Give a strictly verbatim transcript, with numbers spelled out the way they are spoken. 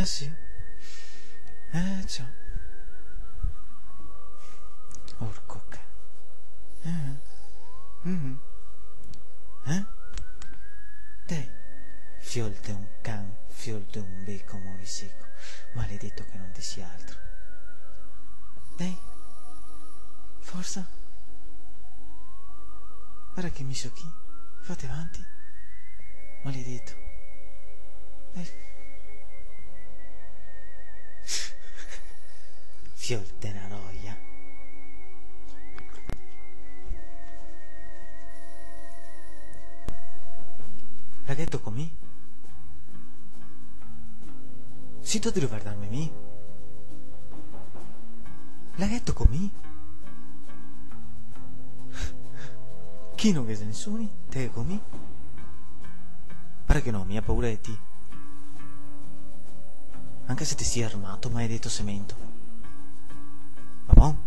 Sì. Eh, ciò. Orco ca-, eh? Mhm. Eh? Dai. Fiol de un can, fiol de un beco, mori seco. Maledeto che no te sia altro. Dai. Forsa. Varda che mi so chi. Fate avanti. Maledeto. Eh. Fiol de na roia. Lagheto co mi? Sito drio vardarme mi? Lagheto co mi? Chi no ghe xe nesuni, te co mi? Varda che no go mia paura de ti. Anca se te si armà, maledeto semento. Va bon?